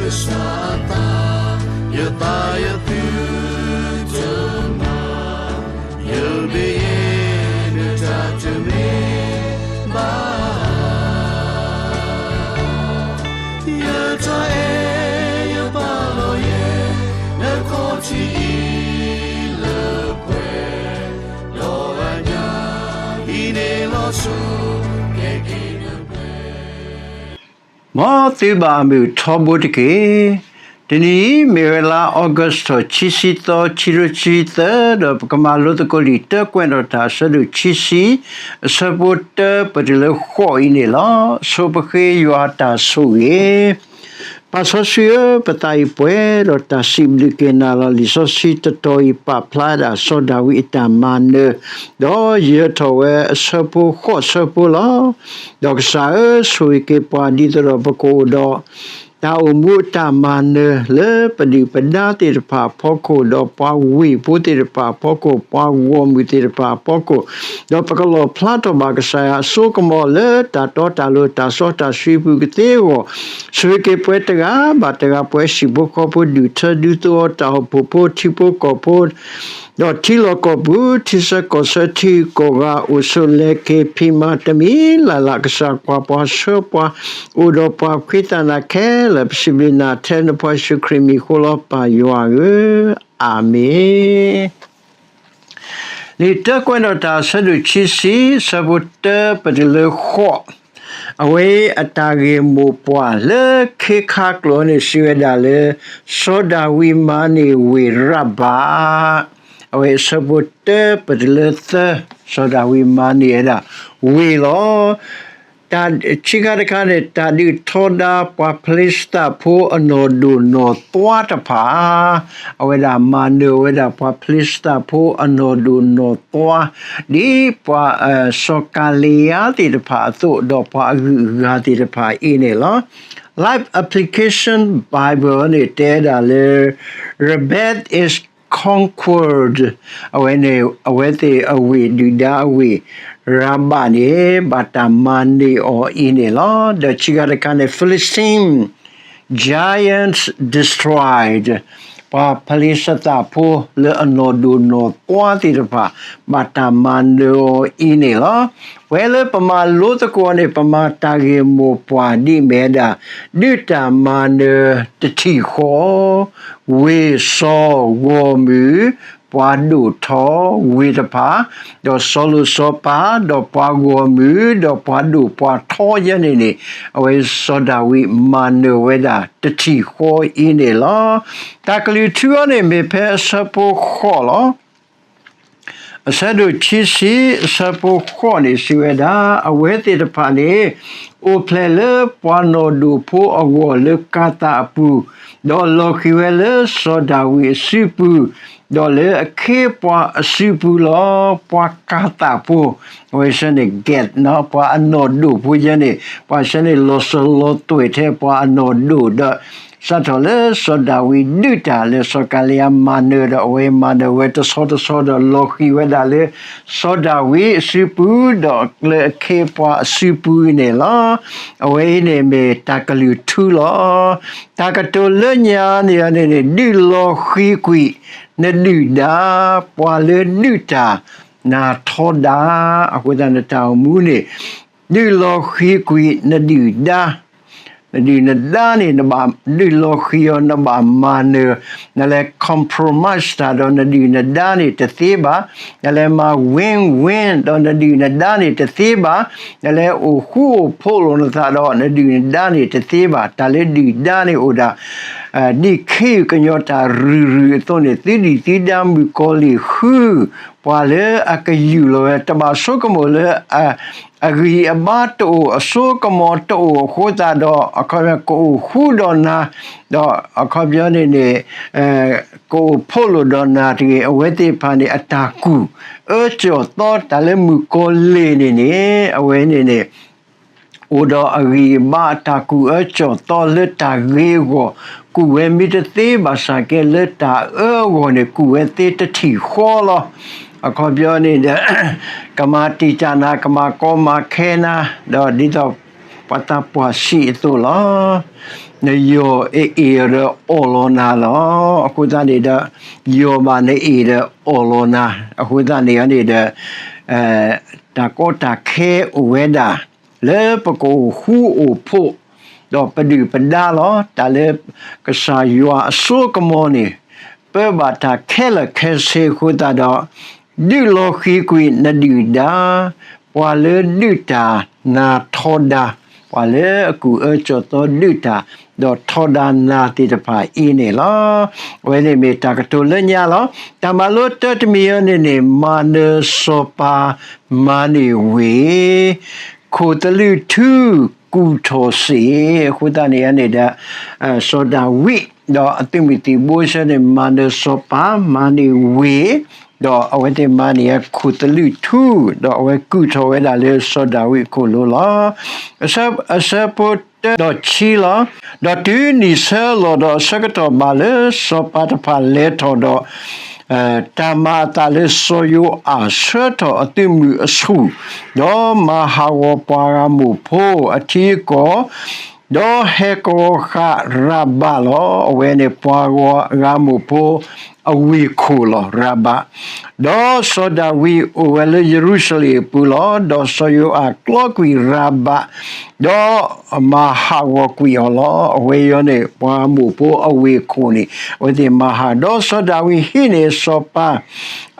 ကစၢ်အသး, ယသးယသုတမၤ, ယမ့ၢ်ယဲ နတၢ်တမ့ၢ်ဘၣ်. ယတၢ်အဲၣ်ယပာ်လီၤယဲ နခီၣ်ထံးအံၤလၢပှဲၤ, ဒီးအညၣ်အံၤန့ၣ်လီၤဆိ ကဲက့ၤနပှဲၤ မ်သုဘၣ်မုာ်ထီဘိတက့ၢ်. တနံၤအံၤ မ့ၢ်ဝဲလါ August ခံဆံသီ ခံကထိခံဆံသၢ ဒီးပကမၤလိသကိးလံာ်တၢကွဲးနီၣ်တၢ် အဆၢဒိၣ်ခံဆံ အဆၢဖိတၢပတုၤလၢဃိးအံၤန့ၣ်လီၤ. ဆိပဃ့ယွၤတၢ်ဆိၣ်ဂ့ၤ ပၢ်စီဆှံဧၢ, ပသးအံၤပှဲၤဒီးတၢ်စံးဘျုးက့ၤနၤလီၤ. လံာ်စီဆှံတတီၤအံၤ ပာ်ဖျါဒၣ်စီၤဒၤဝံးအတၢ်မၤနၢၤ, ဒီးယၢၤထီၣ်ဝဲအဆၢဖိဃိးဆၢဖိလီၤ. ဒီးကစၢ်ဧၢ, ဆိၣ်ဂ့ၤက့ၤပှၤ ဒ်သိးဒီးပကအိၣ်ဒီး တၢ်အိၣ်မူအတၢ်မၤနၢၤ လၢပဒုၣ်ပဒါသ့ၣ်တဖၣ်အဖီခိၣ်, ဒီးပှၤဝ့ၢ်ဖိသ့ၣ်တဖၣ်အဖီခိၣ်, ပှၤဂီၢ်မုၢ်သ့ၣ်တဖၣ်အဖီခိၣ်, ဒီးပကလီၣ်ဖျါထီၣ်ဘၣ်ကစၢ်ယွၤအစိကမီၤလၢတၢ်တီတၢ်လိၤ တၢ်စီတၢ်ဆှံအပူၤကသ့အဂီၢ်, ဆိၣ်ဂ့ၤက့ၤပှၤတဂၤဘၣ်တဂၤ, ပှၤဟံၣ်ဖိဃီဖိ, ဒူၣ်ထၢဒူသဝီ, တၢ်အိၣ်ဖှိၣ်ဖိ, ထံဖိကီၢ်ဖိ, ဒီးထံလီၢ်ကီၢ်ပူၤ, ထံဆၢကီၢ်ဆၢ, ထံဂုၤကီၢ်ဂၤ, အိၣ်ဆိးလဲၤက့ၤဖံးမၤတမံၤလၢ်လၢ်, ကစၢ်ကွၢ်ပှၤဆှၢပှၤ, အိၣ်ဒီးပှၤဖှံသးနးခဲလၢာ်, ပစံးဘျုးနၤထဲနဖိယ့ၣ်ၡူးခရံာ်မံၤအဃိလီၤ, ပၢ်ယွၤဧၢ, အၤမ့ၣ်. လံာ်တၢကွဲးနီၣ်တၢ် အဆၢဒိၣ်ခံဆံ, အဆၢဖိတၢပတုၤလၢဃိး, အဝဲအတၢ်ဂ့ၢ်မိၢ်ပှၢ်လၢခ့ခါကျိာ်န့ၣ် စံးဝဲဒၣ်လၢ စီၤဒၤဝံးမၤန့ၢ်ဝ့ၢ်ရၤဘး, အဝဲအဆၢဖိတၢပတုၤလၢသၢ, စီၤဒၤဝံးမၤန့ၢ်ဝဲဒၣ်ဝ့ၢ်လီၤ. တၢ်ဆံးခါတခါန့ၣ် တၢ်ဒုးထီဒါပှၤဖလ့ၡသးဖိအနီၢ်ဒိၣ်နီၢ်သွါတဖၣ်, အဝဲဒၣ်မၤနၢၤဝဲဒၣ်ပှၤဖလ့ၡသးဖိအနီၢ်ဒိၣ်နီၢ်သွါ, ဒ်ပှၤ စီၤကၤလံယါသ့ၣ်တဖၣ်အသိး ဒီးပှၤအဂုၤအဂၤသ့ၣ်တဖၣ်အံၤန့ၣ်လီၤ. Life Application Bible န့ၣ် တဲဒၣ်လၢ Rabbath is conquered, အဝဲန့ၣ် အဝဲသ့ၣ်အဝ့ၢ်ဒုၣ်ဒါအဝ့ၢ် ရၤဘးန့ၣ် ဘၣ်တၢ်မၤန့ၢ်အီၤအံၤန့ၣ်လီၤ. ဒီးဆံးခါတခါန့ၣ် Philistine giants destroyed, ပှၤဖလ့ၡသးဖိလၢအနီၢ်ဒိၣ်နီၢ်သွါသ့ၣ်တဖၣ် ဘၣ်တၢ်မၤနၢၤအီၤအံၤန့ၣ်လီၤ. ပဝဲလၢပမၤလိသကိးန့ၣ် ပမၤတၢ်ဂ့ၢ်မိၢ်ပှၢ်ဒ်အမ့ၢ်ဝဲဒၣ် ဒုးတၢ်မၤနၢၤတထံၣ်ဃီ, ဝ့ၢ်စီၤဂီၢ်မုၢ်, ပှၤဒိၣ်ထီဝ့ၢ်တဖၣ်, ဒီးစီၤလိၤစီၤပၤ, ဒီးပှၤဂီၢ်မုၢ်, ဒီးပှၤဒိၣ်ပှၤထီယဲန့ၣ်န့ၣ်, အဝဲစီၤဒၤဝံးမၤနၢၤဝဲဒၣ်တထံၣ်ဃီအံၤန့ၣ်လီၤ. တၢ်ကလုၢ်ထူအီၤန့ၣ် မ့ၢ်ဖဲအဆၢဖိဃိးလီၤ. အဆၢဒိၣ်ခံဆံ အဆၢဖိဃိးန့ၣ် စံးဝဲဒၣ်, အဝဲသ့ၣ်တဖၣ်န့ၣ် အိၣ်ဖျဲၣ်လၢပှၤနီၢ်ဒိၣ်ဖိအဂီၢ်လၢကၤသးအပူၤ, ဒီးလီၤဃံၤဝဲလၢစီၤဒၤဝံးအစုပူၤ, ဒီးလၢအခ့အပှၤအစုပူၤလီၤ. ပှၤကၤသးဖိ, အဝဲဆၢန့ၣ် Gath ပှၤအနီၢ်ဒိၣ်ဖိယဲန့ၣ်, ပှၤဆၢန့ၣ် လီၤစၢၤလီၤသွဲၣ်ထဲပှၤအနီၢ်ဒိၣ်ဒီး စးထီၣ်လၢစီၤဒၤဝံးဒုးတၢ်လၢစီၤကၤလံယါမၤနၢၤဒီး အဝဲမၤနၢၤဝဲတဆီတဆီဒီး လီၤဃံၤဝဲဒၣ်လၢ စီၤဒၤဝံးအစုပူၤ ဒီးလၢအခ့အပှၤအစုပူၤန့ၣ်လီၤ. အဝဲအံၤန့ၣ်မ့ၢ်တၢ်ကလုၢ်ထူလီၤ. တၢ်ကတိၤလၢညါန့ၣ်န့ၣ် ဒုးလီၤဃံၤကွံာ်နဒုၣ်ဒါ, ပှၤလၢဒုးတၢ်နၤထီဒါ, အဃိသတးနတၢ်အိၣ်မူန့ၣ် ဒုးလီၤဃံၤကွံာ်နဒုၣ်ဒါ, နဒုၣ်နဒါန့ၣ် နဘၣ်ဒုးလီၤဃံၤအီၤ နဘၣ်မၤနၢၤ, နလဲၤ compromise တၢ်ဒီးနဒုၣ်နဒါန့ၣ်တသ့ဘၣ်, နလဲၤမၤ win-win ဒီးနဒုၣ်နဒါန့ၣ်တသ့ဘၣ်, နလဲၤအိၣ်ဃူအိၣ်ဖိးလိာ်နသးဒီးနဒုၣ်နဒါန့ၣ်တသ့ဘၣ်. တၢ်လၢဒုၣ်ဒါန့ၣ်အိၣ်ဒၣ် ဒ်ခ့ယုၢ်ကညီၤတၢ်ရုၢ်ရုၢ်အသိးန့ၣ် သုဒုၣ်သုဒါမုၣ်ကီၤလံၢ်ဃု ပှၤလၢအကယူၢ်လီၤဝဲ တဘၣ်ဆိကမိၣ်လၢ အဂံၢ်အဘါတအိၣ် အစိကမီၤတအိၣ်အဃိသတးဒီး အခီပညီ ကအိၣ်ဃူဒီးနၤ, ဒီးအခီပညီန့ၣ်န့ၣ် ကအိၣ်ဖိးလိာ်ဒီးနၤတဂ့ၤ. အဝဲသ့ၣ်တဖၣ်န့ၣ် အတၢ်ကူၣ်အၢကၠီၣ်သီ တၢ်လၢမုၣ်ကီၤလံၢ်န့ၣ်န့ၣ် အဝဲန့ၣ်န့ၣ် အိၣ်ဒီးအဂံၢ်အဘါ အတၢ်ကူၣ်အၢကၠီၣ်သီလၢတၢ်ဂ့ၤအဂီၢ် ကူၣ်ဝဲမ့ၢ်တသ့ဘၣ်ဆၣ်ကဲ လၢတၢ်အၢအဂီၢ်န့ၣ် ကူၣ်ဝဲသ့တထံၣ်ဃီလီၤ. အခီပညီန့ၣ်ဒီး ကမၤတံာ်တာ်နၤ, ကမၤကီမၤခဲနၤ, ဒီးဒ်သိး ပှၤသးပှၢ်စံးအသိးလီၤ. နယီၢ်အအ့ၣ်ဒီးအီၣ်လီၤနၤလီၤ. အဃိသတးန့ၣ်ဒီး ယီၢ်ဘၣ်နအ့ၣ်ဒီးအီၣ်လီၤနၤ. အဃိသတးန့ၣ်န့ၣ်ဒီး တၢ်ကီတၢ်ခဲအိၣ်ဝဲဒၣ် လၢပကအိၣ်ဃူအိၣ်ဖိး ဒီးပဒုၣ်ပဒါလီၤ. တၢ်လၢကစၢ်ယွၤအစိကမီၤန့ၣ် ပၢဘၣ်တၢ်ခဲလၢာ်ခဲဆ့အဃိသတးဒီး ဒုးလီၤဃံၤကွံာ်နဒုၣ်ဒါ, ပှၤလၢဒုးတၢ်နၤထီဒါ, ပှၤလၢအကူၣ်အၢကူၣ်သီဒုးတၢ် ဒီးထီဒါနၤသ့ၣ်တဖၣ်အံၤန့ၣ်လီၤ. အဝဲန့ၣ်မ့ၢ်တၢ်ကတိၤလၢညါလီၤ. တၢ်မၤလိတၢတမံၤအံၤန့ၣ်န့ၣ် မၤနၢၤစီၤပၤမၤန့ၢ်ဝ့ၢ် ခိၣ်သလုးထူကူၣ်ထီၣ်စ့ၢ်, အဃိသတးန့ၣ်န့ၣ်ဒီး စီၤဒၤဝံး ဒီးအသုးမုၢ်သံၣ်ဘိဆၢန့ၣ် မၤနၢၤစီၤပၤမၤန့ၢ်ဝ့ၢ်, ဒီးအဝဲသ့ၣ်မၤန့ၢ်ဝဲခိၣ်သလုးထူ, ဒီးအဝဲကူၣ်ထီၣ်ဝဲဒၣ်လၢစီၤဒၤဝံးအခိၣ်လိၤလီၤ. အဆၢဖိတၢဒီးခံလီၤ. ဒီးတုၤနံၣ်ဆၢလီၤဒီးအဆၢကတီၢ်ဘၣ်လၢစီၤပၤတဖၣ်လဲၤထီၣ်ဒီး တၢ်မၤအသးလၢစီၤယိၤအၣ်ဆှၢထီၣ်အသုးမုၢ်အဆူၣ်, ဒီးမၤဟးဂီၤပှၤဂၤမိၢ်ဖိအထံအကီၢ်, ဒီးဟဲကဝီၤဃာ်ရၤဘးလီၤ. အဝဲန့ၣ်ပှၤဂၤမိၢ်ဖိအဝ့ၢ်ခိၣ်လီၤ ရၤဘး, ဒီးစီၤဒၤဝံးအိၣ်ဝဲလၢယရူၤၡလ့ၣ်အပူၤလီၤ. ဒီးစီၤယိၤအၣ်ကျီကွံာ်ရၤဘး, ဒီးမၤဟးဂီၤကွံာ်အီၤလီၤ. အဝဲအံၤန့ၣ် ပှၤမိၢ်ဖိအဝ့ၢ်ခိၣ်န့ၣ် အဝဲသ့ၣ်မၤဟး, ဒီးစီၤဒၤဝံးဟံးန့ၢ်စီၤပၤ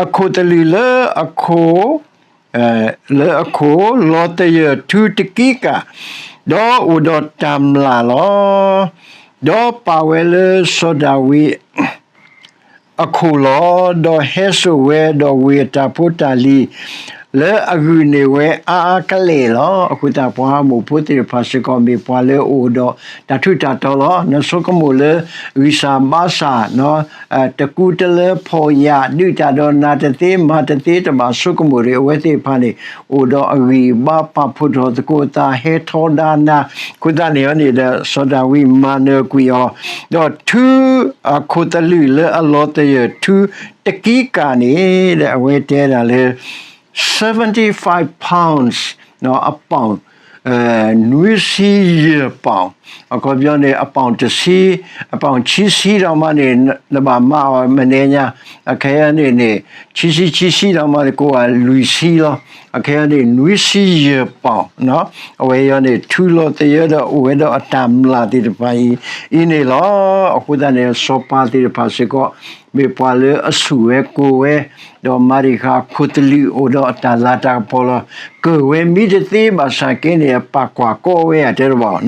အခိၣ်သလုးလၢအခိၣ် လၢအခိၣ် လီၤသယၢၢ်ထူတကံကး, ဒီးအိၣ်ဒီးတၢ်မျၢ်လီၤ. ဒီးပာ်ဝဲလၢစီၤဒၤဝံးအခိၣ်လီၤ. ဒီးဟဲစိာ်ဝဲဒီးဝ့ၢ်အတၢ်ဖိတၢ်လံၤ လၢအဂုာ်န့ၢ်ဝဲအါအါကလဲာ်လီၤ. အဃိသတးပှၤမိၢ်ဖိသ့ၣ်တဖၣ်စ့ၢ်ကီး မ့ၢ်ပှၤလၢအအိၣ်ဒီးတၢ်ထူးတၢ်တီၤလီၤ. နဆိကမိၣ်လၢ ဂံၢ်စၢ်ဘါစၢ် တကူတလၢဖီၣ်ယာ် ဒုးတၢ်ဒီးနၤတသ့ မၤတသ့ တဘၣ်ဆိကမိၣ်တဂ့ၤ. အဝဲသ့ၣ်တဖၣ်န့ၣ် အိၣ်ဒီးအဂံၢ်အဘါ ပာ်ဖှိၣ်ထီၣ်သကိးအသး ဟဲထီဒါနၤ, အဃိသတးန့ၣ်န့ၣ်ဒီး စီၤဒၤဝံးမၤနၢၤကွံာ်အီၤ, ဒီးထူအခိၣ်သလုးလၢအလီၤသယၢၢ်ထူတကံကးန့ၣ် အဝဲတဲဒၣ်လၢ seventy five pounds, အပီၣ် နွံဆံယဲၢ်ပီၣ်, အခီပညီန့ၣ် အပီၣ်တဆံ, အပီၣ်ခံဆံဒီးမးန့ၣ် နဘၣ်မၤအီၤမနုၤညါ, အခဲအံၤန့ၣ်န့ၣ် ခံဆံ ခံဆံဒီးမးန့ၣ် ကိးဂၤလွံၢ်ဆံလီၤ. အခဲအံၤန့ၣ် နွံဆံယဲၢ်ပီၣ်, အဝဲအံၤန့ၣ် ထူလီၤသယၢၢ်ဒီးအိၣ်ဝဲဒီးအတၢ်မျၢ်သ့ၣ်တဖၣ်အံၤ အံၤန့ၣ်လီၤ. အဃိသတးန့ၣ် စီၤပၤသ့ၣ်တဖၣ်စ့ၢ်ကီး မ့ၢ်ပှၤလၢအဆူၣ်ဝဲကိၢ်ဝဲ, ဒီးမၤရံဃာ်အခိၣ်သလုးအိၣ်ဒီးအတၢ်လၤတၢ်ကပီၤလီၤ. ကၢၢ်ဝဲမံတသ့ဘၣ်ဆၣ်က့န့ၣ် အပာ်ကွၢ်ကီဝဲအတဲတဘၣ်,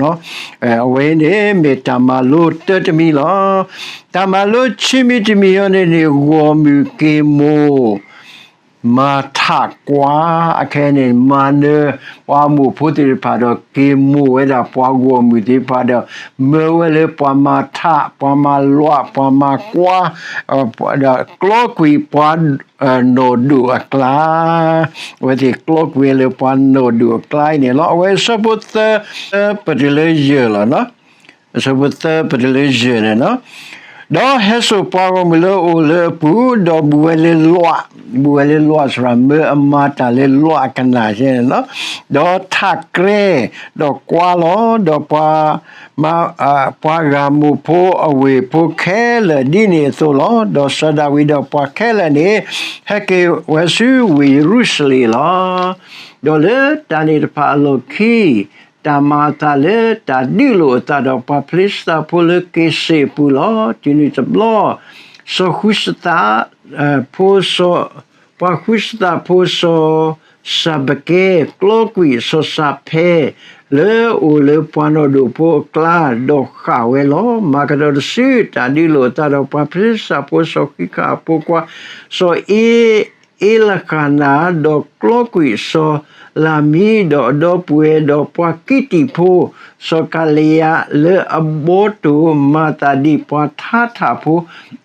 အဝဲန့ၣ်မ့ၢ်တၢ်မၤလိတၢတမံၤလီၤ. တၢ်မၤလိခံမံၤတမံၤအံၤန့ၣ်န့ၣ် ဂီၢ်မုၢ်က့ၤမိၢ် မၤထးကွါ, အခဲအံၤန့ၣ် မၤနၢၤပှၤမိၢ်ဖိသ့ၣ်တဖၣ်ဒီး က့ၤမိၢ်ဝဲဒၣ်ပှၤဂီၢ်မုၢ်သ့ၣ်တဖၣ်ဒီး မၢဝဲလၢပှၤမၤထး, ပှၤမၤလွး, ပှၤမၤကွါ, ဒီးကျီကွံာ်ပှၤနီၢ်ဒိၣ်အကျါ, အဝဲသ့ၣ်ကျီကွံာ်လၢပှၤနီၢ်ဒိၣ်အကျါအံၤန့ၣ်လီၤ. အဝဲအဆၢဖိသၢ ပတုၤလၢယဲၢ်လီၤ. အဆၢဖိသၢ ပတုၤလၢယဲၢ်န့ၣ်လီၤ. ဒီးဟဲစိာ်ပှၤဂီၢ်မုၢ်လၢအအိၣ်လၢအပူၤ, ဒီးဘူးဝဲလၢလွး, ဘူးဝဲလၢလွးစရၣ် မၢအမၤတၢ်လၢလွးအကနၣ်ယဲန့ၣ်လီၤ. ဒီးထးကြဲ, ဒီးကွါလီၤ, ဒီးပှၤ ပှၤဂၤမိၢ်ဖိအဝ့ၢ်ဖိခဲလၢာ်ဒ်န့ၣ်အသိးလီၤ. ဒီးစီၤဒၤဝံးဒီးပှၤခဲလၢာ်န့ၣ် ဟဲက့ၤဝဲဆူဝ့ၢ်ယရူၤၡလ့ၣ်လီၤ. ဒီးလၢတၢ်န့ၣ်တဖၣ်အလီၢ်ခံ တၢ်မၤအသးလၢတၢ်ဒုးလိာ်အသးဒီးပှၤဖလ့ၡသးဖိလၢက့ၤစ့ၣ်အပူၤလီၤ. တုၤနုၤတဘျီ စီၤဃူစသး ဖိစီၤ ပှၤဃူစသးဖိစီၤစၢ်ဘကဲ ကျီကွံာ်စီၤစၢ်ဖဲ လၢအအိၣ်လၢပှၤနီၢ်ဒိၣ်ဖိအကျါ ဒီးဃၣ်ဝဲလီၤ. မၤကဒီးတစုတၢ်ဒုးလိာ်အသးဒီးပှၤဖလ့ၡသးဖိ စီၤဃံဃၣ်အဖိခွါ စီၤအ့ အ့လဃနၤ ဒီးကျီကွံာ်စီၤလၤမံ ဒီးအဒီပုၢ်ဝဲၢ် ဒီးပှၤကံးတံၢ်ဖိ စီၤကၤလံယါ လၢအဘီတိၢ်မၤသးဒ်ပှၤထါထၣ်ဖိ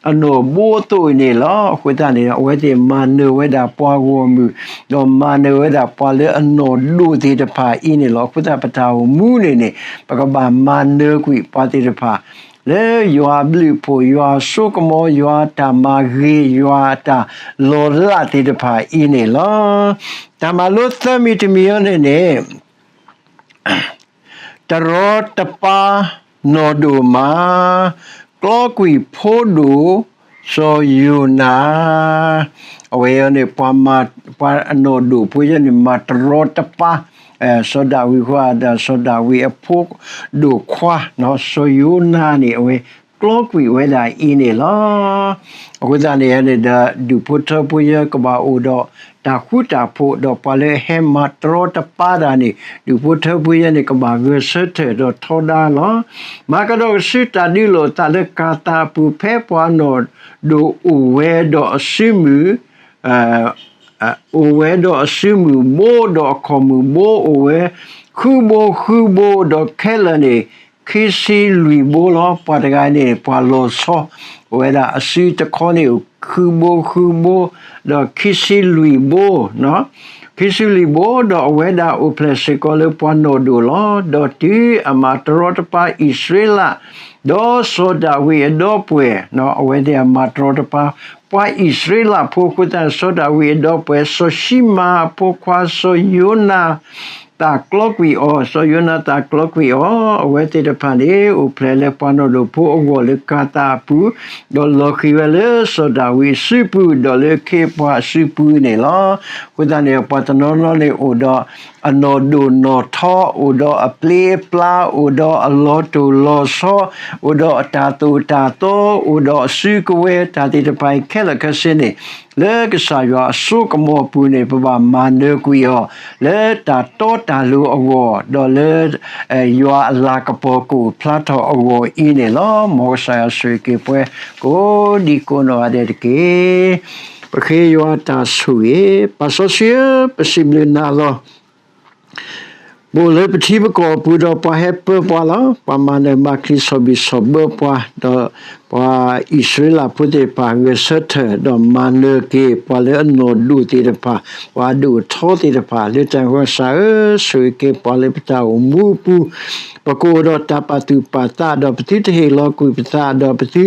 အနီၢ်ဘိအသိးန့ၣ်လီၤ. အဃိသတးန့ၣ် အဝဲသ့ၣ်မၤနၢၤဝဲဒၣ်ပှၤဂီၢ်မုၢ် ဒီးမၤနၢၤဝဲဒၣ်ပှၤလၢအနီၢ်ဒိၣ်သ့ၣ်တဖၣ်အံၤန့ၣ်လီၤ. အဃိသတးပတၢ်အိၣ်မူန့ၣ်န့ၣ် ပကဘၣ်မၤနၢၤကွံာ်ပှၤသ့ၣ်တဖၣ် လၢယွၤအဘျုးအဖှိၣ် ယွၤအစိကမီၤ ယွၤအတၢ်မၤဂ့ၤ ယွၤအတၢ်လီၤလးသ့ၣ်တဖၣ်အံၤန့ၣ်လီၤ. တၢ်မၤလိသၢမံၤတမံၤအံၤန့ၣ်န့ၣ် တရီတပါနီၢ်ဒိၣ်မး, ကျီကွံာ်ဖိဒိၣ်စီၤယိၤနၤ, အဝဲန့ၣ် ပှၤအနီၢ်ဒိၣ်ဖိယဲန့ၣ် မၤတရီတပါ စီၤဒၤဝံးဃိ ဒီးစီၤဒၤဝံးအဖိဒိၣ်ခွါ စီၤယိၤနၤန့ၣ် အဝဲကျီကွံာ်ဝဲဒၣ်အံၤန့ၣ်လီၤ. အဃိသတးန့ၣ်န့ၣ်ဒီး ဒူၣ်ဖိထၢဖိယဲကဘၣ်အိၣ်ဒီးတၢ်ဃူတၢ်ဖိး, ဒီးပှၤလၢအဟဲမၤတရီတပါတၢ်န့ၣ် ဒူၣ်ဖိထၢဖိယဲန့ၣ် ကဘၣ်ဂဲၤဆၢထၢၣ်ဒီးထီဒါလီၤ. မၤကဒီးကစုတၢ်ဒုးလိာ်အသးလၢကၤသးအပူၤ ဖဲပှၤနီၢ်ဒိၣ်အိၣ်ဝဲဒီးအစုမုၢ် အိၣ်ဝဲဒီးအစုမုၢ်ဘိ ဒီးအခီၣ်မုၢ်ဘိ အိၣ်ဝဲဃုဘိဃုဘိ ဒီးခဲလၢာ်န့ၣ် ခံဆံလွံၢ်ဘိလီၤ. ပှၤတဂၤန့ၣ် ပှၤလီၤဆီ အိၣ်ဝဲဒၣ်အစုတခီန့ၣ် ဃုဘိဃုဘိ ဒီးခံဆံလွံၢ်ဘိ ခံဆံလွံၢ်ဘိ ဒီးအဝဲဒၣ်အိၣ်ဖျဲၣ်စ့ၢ်ကီးလၢပှၤနီၢ်ဒိၣ်လီၤ. ဒီးတုၤအမၤတရီတပါအံၣ်စရ့လး ဒီးစီၤဒၤဝံးအဒီပုၢ်ဝဲၢ် အဝဲသ့ၣ်အမၤတရီတပါ ပှၤအံၣ်စရ့လးဖိအဃိသတး စီၤဒၤဝံးအဒီပုၢ်ဝဲၢ် စီၤၡံမၤအဖိခွါ စီၤယိၤနၤ သးကျီကွံာ်အီၤ, စီၤယိၤနၤသးကျီကွံာ်အီၤ, အဝဲသ့ၣ်တဖၣ်န့ၣ် အိၣ်ဖျဲၣ်လၢပှၤနီၢ်ဒိၣ်ဖိအဂီၢ်လၢကၤသးအပူၤ, ဒီးလီၤဃံၤဝဲလၢစီၤဒၤဝံးအစုပူၤ, ဒီးလၢခ့ပှၤအစုပူၤန့ၣ်လီၤ. အဃိသတးန့ၣ် ပှၤတနီၤနီၤန့ၣ်အိၣ်ဒီး အနီၢ်ဒိၣ်နီၢ်ထီ အိၣ်ဒီးအပျ့အပျါ အိၣ်ဒီးအလီၤတိၢ်လီၤဆီ အိၣ်ဒီးအတၢ်သိၣ်တၢ်သီ အိၣ်ဒီးအစုကဝဲၤ တၢ်သ့ၣ်တဖၣ်အံၤခဲလၢာ်ခဲဆ့န့ၣ် လၢကစၢ်ယွၤအစိကမီၤအပူၤန့ၣ် ပဘၣ်မၤနၢၤကွံာ်အီၤ လၢတၢ်တီတၢ်လိၤအဂီၢ် ဒီးလၢ ယွၤအလၤကပီၤကအိၣ်ဖျါထီၣ်အဂီၢ်အံၤန့ၣ်လီၤ. မ်ကစၢ်ယွၤဆိၣ်ဂ့ၤက့ၤပှၤ ကိးဒံကိးနီၢ်ဂၤဒဲးတက့ၢ်. ပဃ့ယွၤတၢ်ဆိၣ်ဂ့ၤ, ပၢ်စီဆှံဧၢ, ပစံးဘျုးနၤလီၤ. ပအိၣ်လၢပထံပကီၢ်အပူၤဒီးပှၤဟဲပၢပှၤလီၤ. ပှၤမၤနၢၤမၤချံဆီၣ်ဘံၣ်ဆီၣ်ဘၢပှၤ, ဒီးပှၤအံၣ်စရ့လးဖိသ့ၣ်တဖၣ်ဂဲၤဆၢထၢၣ် ဒီးမၤနၢၤက့ၤ ပှၤလၢအနီၢ်ဒိၣ်သ့ၣ်တဖၣ်, ပှၤအဒိၣ်အထီသ့ၣ်တဖၣ်, လၢတၢ်ဂီၤစၢ်ဧၢ, ဆိၣ်ဂ့ၤက့ၤပှၤလၢပတၢ်အိၣ်မူအပူၤ, ပကအိၣ်ဒီးတၢ်ပာ်သူၣ်ပာ်သး, ဒီးပသုတဟ့ၣ်လီၤကွံာ်ပသး, ဒီးပသု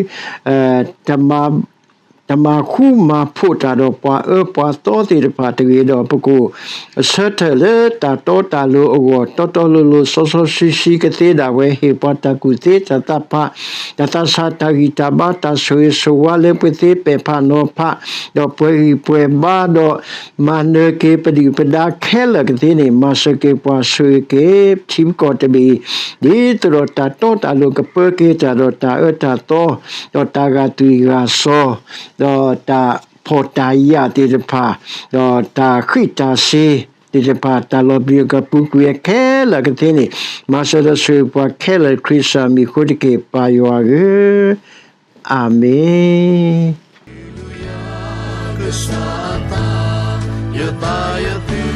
တမၤဃူမၤဖိးတၢ်ဒီးပှၤအၢပှၤသီသ့ၣ်တဖၣ်တဂ့ၤ, ဒီးပကအိၣ်ဆၢထၢၣ်လၢတၢ်တီတၢ်လိၤအဂီၢ် တီတီလိၤလိၤ စီစီဆှံဆှံကသ့ဒၣ်ဝဲ, ဟ့ၣ်ပှၤတၢ်ကူၣ်သ့တၢ်သးဖး, တၢ်သးဆး တၢ်ဂံၢ်တၢ်ဘါ တၢ်ဆိၣ်ဂ့ၤဆိၣ်ဝါလၢပှၤသ့ပဲာ်ဖးနီၤဖး, ဒီးပှဲၤဂံၢ်ပှဲၤဘါဒီး မၤနၢၤက့ၤပဒုၣ်ပဒါခဲလၢာ်ကသ့န့ၣ် မၤစၢၤက့ၤပှၤ ဆိၣ်ဂ့ၤက့ၤ ထံပကီၢ်တဘ့ၣ်အံၤ, ဒ်သိးဒီးတၢ်တီတၢ်လိၤကပၢက့ၤတၢ်ဒီးတၢ်အၢတၢ်သီ, ဒီးတၢ်ဂာ်သွံၣ်ဂာ်စီၤ, ဒီးတၢ်ဖှီၣ်တၢ်ယာ်သ့ၣ်တဖၣ်, ဒီးတၢ်ဃံးတၢ်စ့ၤသ့ၣ်တဖၣ်, တၢ်လီၤပျံၤကပူၤကွံာ်ခဲလၢာ်ကသ့န့ၣ်, မၤစၢၤဒီးဆိၣ်ဂ့ၤပှၤခဲလၢာ် ခရံာ်စၢ်မံၤအဃိတက့ၢ် ပၢ်ယွၤဧၢ, အၤမ့ၣ်. ယသးယသ့